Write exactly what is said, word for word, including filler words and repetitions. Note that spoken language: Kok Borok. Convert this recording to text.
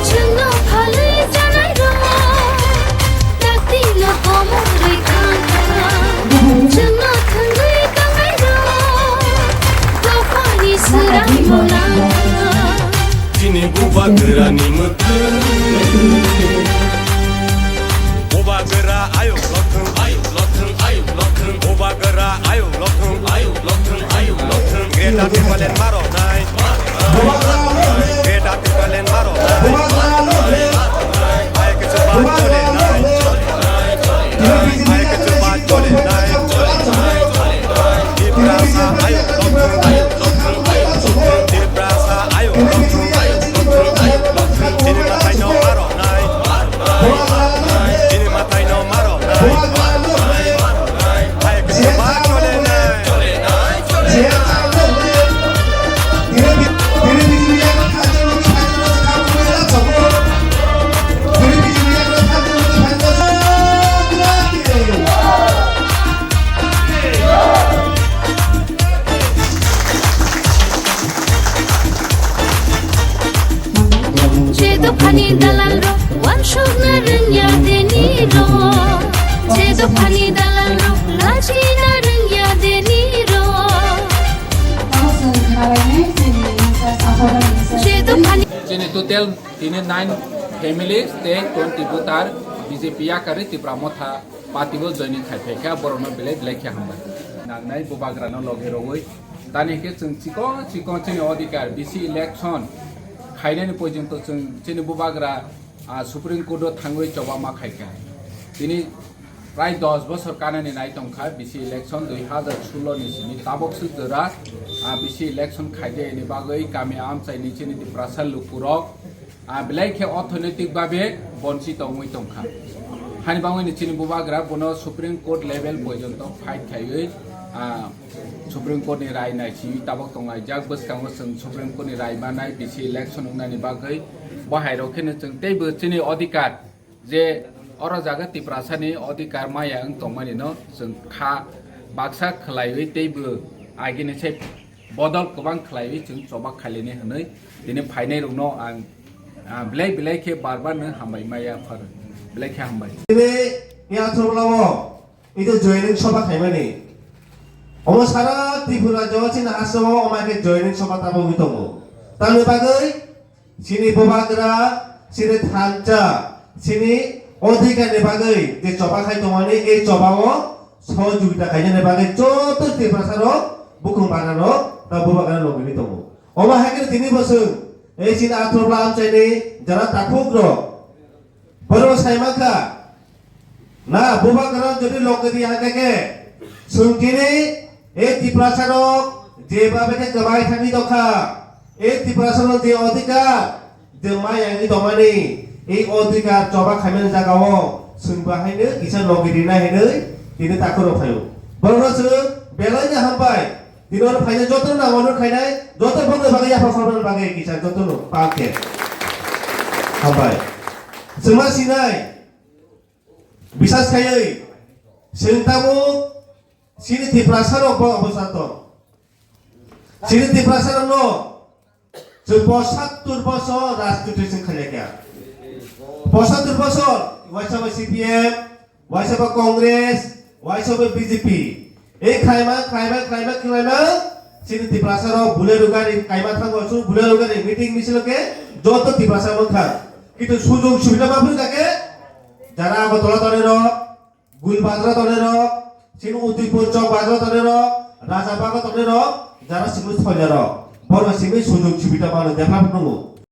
Chwngno phalwi chanairok, taktino komorwi thangkha. Chwngno thwngwi tongnairok, dophani swrangbo langkha. Chini bubagrani mwkhwng. Bubagra ayuk lothwng, ayuk lothwng, ayuk lothwng. Bubagra ayuk lothwng, ayuk lothwng, ayuk lothwng. Greater Tipraland maronai. Greater Tipraland maronai. Hai kichu ba chole nai. Hai kichu ba chole nai. Tiprasa ayuk lothwng, ayuk lothwng, ayuk lothwng. Tiprasa ayuk lothwng, ayuk lothwng, ayuk lothwng. Chini mwtaino maronai. Chini mwtaino maronai. Hai kichu ba chole nai. Je dophani dalalrok, wansukna rwngya denirok. Je dophani dalalrok, lachina rwngya denirok. Je dophani Chini total tini nine families tei twenty voter B J P yakarwi Tipra Motha party o joining khai phaikha, borokno belai belai khe hambai. Nangnai bubagrano logi rogwi tani khe chwng chikon chikon chini odhikar B C election khainani porjonto chwng chini bubagra, ah, Supreme Court o thangwi choba ma khaikha. Tini prai dos bosor kanani nai tongkha B C election dui hazar sullo ni simi tabok swk jora, ah, B C election khaijani bagwi kami amchaini chini Tiprasa lukurok, ah, belai khe orthonoitik babe bonchi tongwi tongkha. Hani bagwini chini bubagra bono Supreme Court level porjonto fight khaiwi, ah, Supreme Court ni rai naisingwi tabok tonglaijak. Bwskango chwng Supreme Court ni rai manai B C election wngnani bagwi bo hairok kheno chwng teibo chini odhikar je oro jaga Tiprasani odhikar maya wng tongmani no chwng kha baksa khwlaiwi teibo agini se bodol kwbang khwlaiwi chwng choba khailini hwnwi tini phainai rokno ang, ah, belai belai khe bar bar no hambai maya phar belai khe hambai. Tini ya throblamo ito joining soba khaimani. Omo sara Tripura rajyo chini aswmo omo khe joining soba tabogwi tongo. Tamni bagwi chini bubagra, chini thansa, chini odhikarni bagwi je choba khai tongmani, ei chobao sohojogita khainani bagwi joto Tiprasarok, bukhung bagrarok, ta bubagrarok logini tongo. Omo hai khe tini bosong ei chini Agartala amchaini jara taphukrok, borok sai mankha, na bubagra jodi logini hangkhe khe, chwng tini ei Tiprasarok jeba bekhe kwbai thangwi tongkha, ei Tiprasarok je odhikar, je mai yangwi tongmani, ei odhikar choba khaimani jagao chwng bahaino kisa logi rinai hinwi tini takhurok phaio. Borokno chwng belai no hambai. Tini oro phainai jotono nang ono khainai, joto bongni bagwi yapha khoroknani bagwi kisa jotono palke. Hambai. Chwng ma sinai. Bisas khaiwi. Chwng tabuk chini Tiprasarok bo obosa tong. Chini Tiprasarokno chwng pochattor bosor rajniti chwng khailaiya. Pochattor bosor, waisa bai C P M, waisa bai Congress, waisa bai B J P. Ei khlaima, khlaima, khlaima, khlaima, chini Tiprasarok bulai rwgani, kaima thango chwng bulai rwgani meeting misil khe joto Tiprasa wngkha. Kintu sujog subida ma phuru kha khe jara Agartala tongnai rok, Gul Bazar tongnai rok, chini Udaipur Chowk Bazar tongnai rok, Raja Bagha tongnai rok, jara simi thongnai rok. Borok simi sujog subida mano develop nungo.